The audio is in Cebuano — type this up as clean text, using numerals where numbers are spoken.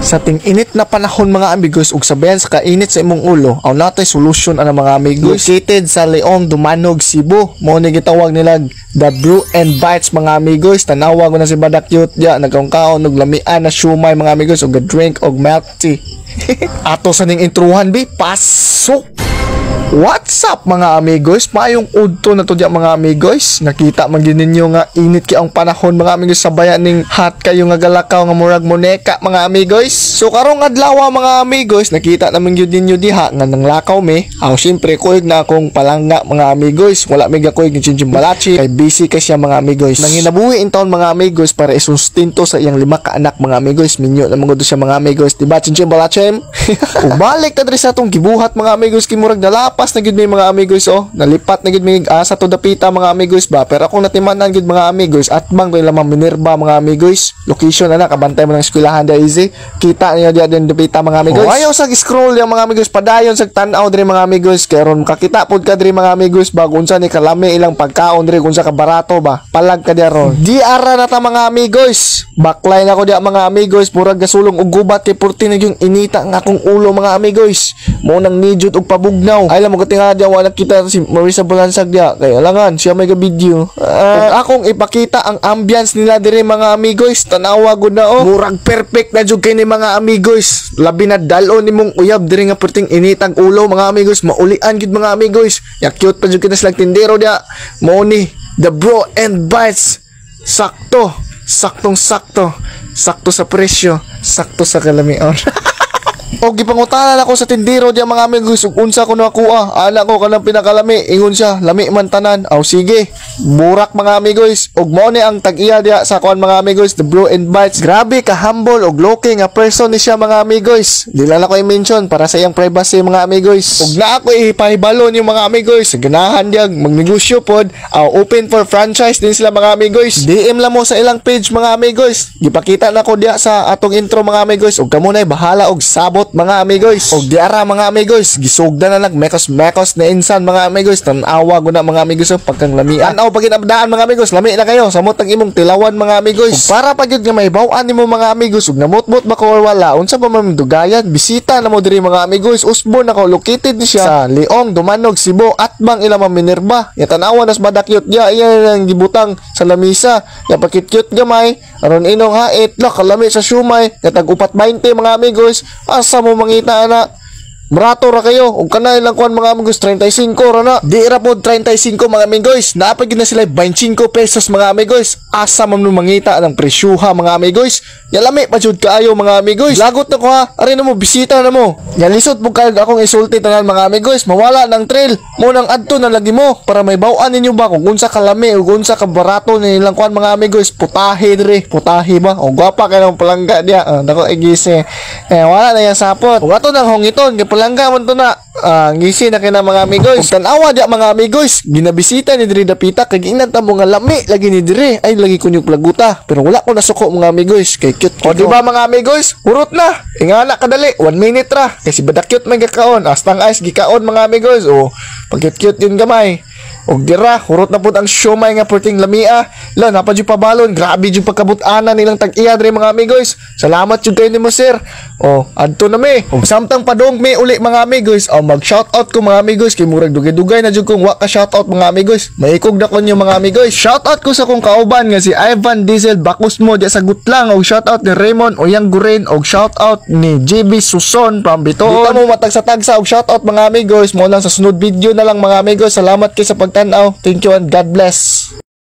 Sa ting-init na panahon, mga amigos, ug sabayan sa kainit sa imong ulo, aw natay solusyon ana, mga amigos. Located sa Leong, Dumanog, Cebu. Mao ni gitawag nila The Brew and Bites, mga amigos. Tanawa ko na si Badak Cute diya nagkaon og lamian na siomay, mga amigos, ug drink og milk tea. Ato sa ning intruhan bi, pasok! What's up, mga amigos? Maayong udto na to diya, mga amigos. Nakita man gyud ninyo nga init kay ang panahon, mga amigos, sabayan ning hot kayo nga galakaw nga murag moneka, mga amigos. So karong adlaw, mga amigos, nakita naman gyud ninyo diha nga nanglakaw mi. Aw syempre kuyog na akong palangga, mga amigos. Wala mi gakuyog ni Chinchin Balachi kay busy kay siya, mga amigos. Nanginabuhi in taon, mga amigos, para isustento sa iyang lima ka anak, mga amigos. Minyo na mga siya, mga amigos. Diba, Chinchin Balachi? Ug balik ta diri sa atong gibuhat, mga amigos, kay murag nalapas na gyud mi, mga amigos, oh. Nalipat na gyud mi sa to dapita, mga amigos ba. Pero akong natimanan gyud, mga amigos, at bang ko ilang Minerva, mga amigos. Location na kabantay mo ng eskwelahan da easy. Kita niyo diya din dapita, mga amigos. Oh, ayaw sa scroll yung mga amigos, padayon sa tan-aw diri, mga amigos, kay aron makakita pod ka diri, mga amigos ba, kung unsa ni kalami ilang pagkaon diri, kung unsa ka barato ba. Palag ka diya ron. Di ara na ta, mga amigos. Baklay na ko diya, mga amigos, murag gasulong og gubat kay purti na yung inita nga akong ulo, mga amigos. Mo nang nijud og pabugnaw. Ay lang mo katinga diya, wala kita si Marissa Balansag diya kay alangan siya may ga-video. Ug akong ipakita ang ambience nila diri, mga amigos. Tanawa gud na oh. Murag perfect na jud kay ni, mga amigos. Labi na dal-on nimong uyab diri nga perting initang ulo, mga amigos, maulian gid, mga amigos. Ya cute pa jud kita silang tindero diya. Mo ni The Bro and Bites. Sakto, saktong sakto, sakto sa presyo, sakto sa kalamian. O gipangutanan ako sa tindero diya, mga amigos, ug unsa ko nakuha. Ana ko kanang pinakalami, ingon siya, lami man tanan. Aw sige, burak, mga amigos. Ug mao ni ang tag-iya diya sa kuan, mga amigos, The Bro and Bites. Grabe ka humble og low-key nga person ni siya, mga amigos. Di lang ako i-mention para sa iyang privacy, mga amigos. Ug na ako ipahibalo yung mga amigos, ganahan diya magnegosyo pod, aw open for franchise din sila, mga amigos. DM lang mo sa ilang page, mga amigos. Gipakita na ko diya sa atong intro, mga amigos. Ug kamo na bahala og sabot, mga amigos. Og diara, mga amigos, gisugda na nag mekos-mekos na insan, mga amigos. Tan-awa ko na, mga amigos, oh, pagkang lamian. Tan-aw pag ginabdaan, mga amigos, lami na kayo. Samot ang imong tilawan, mga amigos. Ug para pa gyud nga mahibaw-an nimo, mga amigos, ug namutmot ba ko or wala, unsa pa man dugayan, bisita na mo diri, mga amigos. Usbon ako, located ni siya sa Leong, Dumanog, Cebu, atbang ila Minerva. Ya tan-awa nas badakyot diya, iya ang gibutang sa lamisa. Ya pakit-cute gamay, aron inong hait, la kalami sa siomay, ya tag 4.20, mga amigos. Asa mo mangita ana? Brato ra kayo. Ug kanay lang kuan, mga amigos, 35 ra na. Di ra pod 35, mga amigos. Naa pa gyud na sila 25 pesos, mga amigos. Asa man mo mangita ng presyuha, mga amigos? Yalami pa jud kaayo, mga amigos. Lagot na ko ha. Ari na mo, bisita na mo. Yalisod po kayo akong isulti tanan, mga amigos. Mawala ng trail. Mo nang adto na lagi mo para may bawaan ninyo ba kung unsa kalami ug unsa ka barato nilang kuan, mga amigos. Putahe dire. Putahe ba? O gwapa kay nang palangga diya. Ah, dako igise. Eh wala na yan sapot. Ug ato nang hongiton kay palangga man to na. Ah, ngisi na kina, mga amigos. Ug tan-awa diya, mga amigos, ginabisita ni diri dapita kay giingnan ta mo nga lami lagi ni diri. Ay lagi kunyog plaguta. Pero wala ko nasuko, mga amigos, kay cute. O di ba, mga amigos? Hurot na. Ingana kadali, 1 minute ra. Kay si Badakyot may gakaon, astang ice gikaon, mga amigos. O pag cute yun gamay. Og dira, hurot na pud ang siomay nga perting lamia. La, napa jud pabalon. Grabe jud pagkabut-ana nilang tag-iya diri, mga amigos. Salamat jud kayo nimo, sir. O, adto na mi. Og samtang padong mi uli, mga amigos, o mag shoutout ko, mga amigos, kay murag dugay-dugay na jud kong wa ka shoutout, mga amigos. Maikog na ko nyo, mga amigos. Shoutout ko sa kong kauban nga si Ivan Diesel Bakusmo di sa Gutlang, og shoutout ni Raymond Oyang Gurin, og shoutout ni JB Suson from Bitoon. Dito mo matagsa-tagsa og shoutout, mga amigos. Mo lang sa sunod video na lang, mga amigos. Salamat kay sa pagtan-aw. Thank you and God bless.